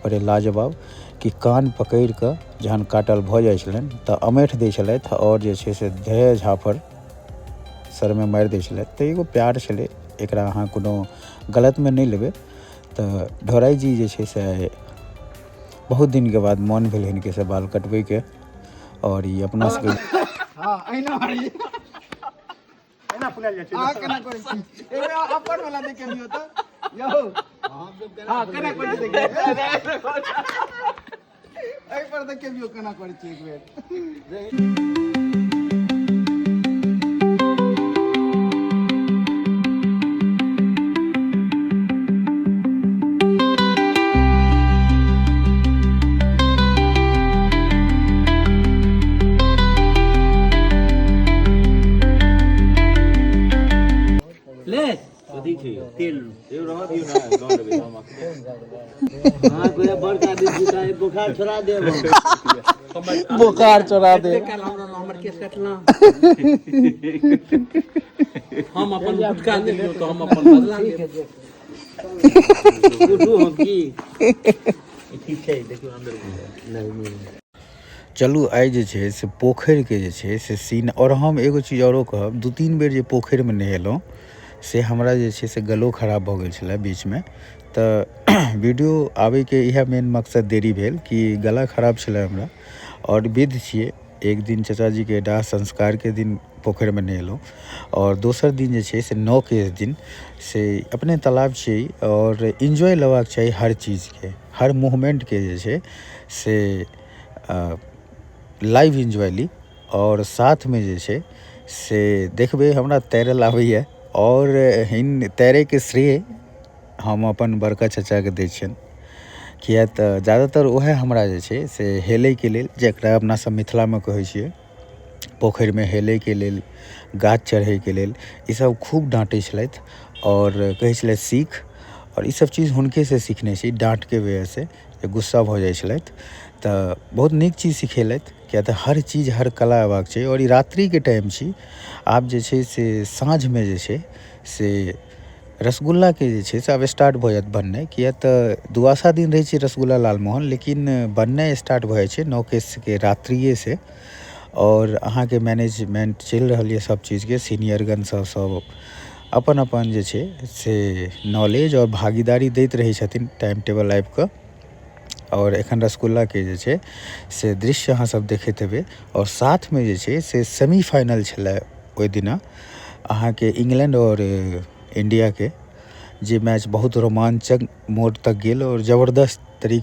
बड़े लाजवाब कि कान पकड़ि कऽ जहन काटल भऽ जाइ छलनि तऽ अमेठ दै छलथि आओर जे छै से धए झाफड़ सरमे मारि दै छलथि। तऽ एगो प्यार छलै, एकरा अहाँ कोनो गलतमे नहि लेबै। तऽ ढोराइ जी जे छै से बहुत दिनके बाद मोन भेल हिनकेसँ बाल कटबैके आओर ई अपना सबके हँ, अहिना मारी। अहाँ केना करै छी? एक बेर अपन वाला देखेबियौ तऽ यौ। हँ, केना करै छी देखियौ। एहि पर देखेबियौ केना करै छी एक बेर। ले कथी छै यौ? तेल। यौ रहऽ दियौ ने, लऽ लेबै हम अखने। हाँ, कोई बड़का आदमी जीता है, बोखार छोड़ा देब हम। बोखार चोरा दे। काल हमरा हमर केस कटला, हम अपन गुटका देलियौ तऽ हम अपन बदला लेब। उठू हम की ठीक छै, देखियौ अन्दर मे। नहीं। चलू, आइ जे छै से पोखरिके जे छै से सीन। आओर हम एगो चीज आओरो कहब, 2-3 बेर जे पोखरिमे नहेलहुँ से हमरा जे छै से गलो खराब भऽ गेल छलै बीचमे। तऽ वीडियो आबैके इएह मेन मकसद देरी भेल कि गला खराब छलै हमरा। आओर विध छियै, एक दिन चचाजीके दाह संस्कारके दिन पोखरिमे नहेलहुँ आओर दोसर दिन जे छै से नओ केस दिन से अपने तालाब छियै। आओर इन्जॉय लेबाक चाही हर चीजके, हर मूवमेन्टके जे छै से लाइव इन्जॉय ली। आओर साथमे जे छै से देखबै, हमरा तैरल आबैए आओर हिन तैरैके श्रेय हम अपन बड़का चचाके दै छियनि, किए तऽ ज्यादातर उएह हमरा जे छै से हेलैके लेल, जकरा अपना सब मिथिलामे कहै छियै पोखरिमे हेलैके लेल, गाछ चढ़ैके लेल, ईसब खूब डाँटै छलथि आओर कहै छलथि सीख। आओर ईसब चीज हुनकेसँ सिखने छी। डाँटके वजहसँ जे गुस्सा भऽ जाइ छलथि तऽ बहुत नीक चीज सिखेलथि, किए तऽ हर चीज हर कला अयबाक चाही। आओर ई रात्रिके टाइम छी, आब जे छै से साँझमे जे छै से रसगुल्लाके जे छै से आब स्टार्ट भऽ जायत बननाइ, किए तऽ दुआसा दिन रहै छै रसगुल्ला लालमोहन, लेकिन बननाइ स्टार्ट भऽ जाइ छै नओ केसके रात्रिएसँ। आओर अहाँके मैनेजमेंट चलि रहल यऽ सब चीजके, सीनियरगण सब सब अपन अपन जे छै से नॉलेज आओर भागीदारी दैत रहै छथिन टाइम टेबल आबि कऽ। आओर एखन रसगुल्लाके जे छै से दृश्य अहाँ सब देखैत हेबै। आओर साथमे जे छै से सेमीफाइनल छलै ओहि दिना अहाँके इंग्लैंड आओर इंडियाके, जे मैच बहुत रोमांचक मोड़ तक गेल आओर जबरदस्त तरीका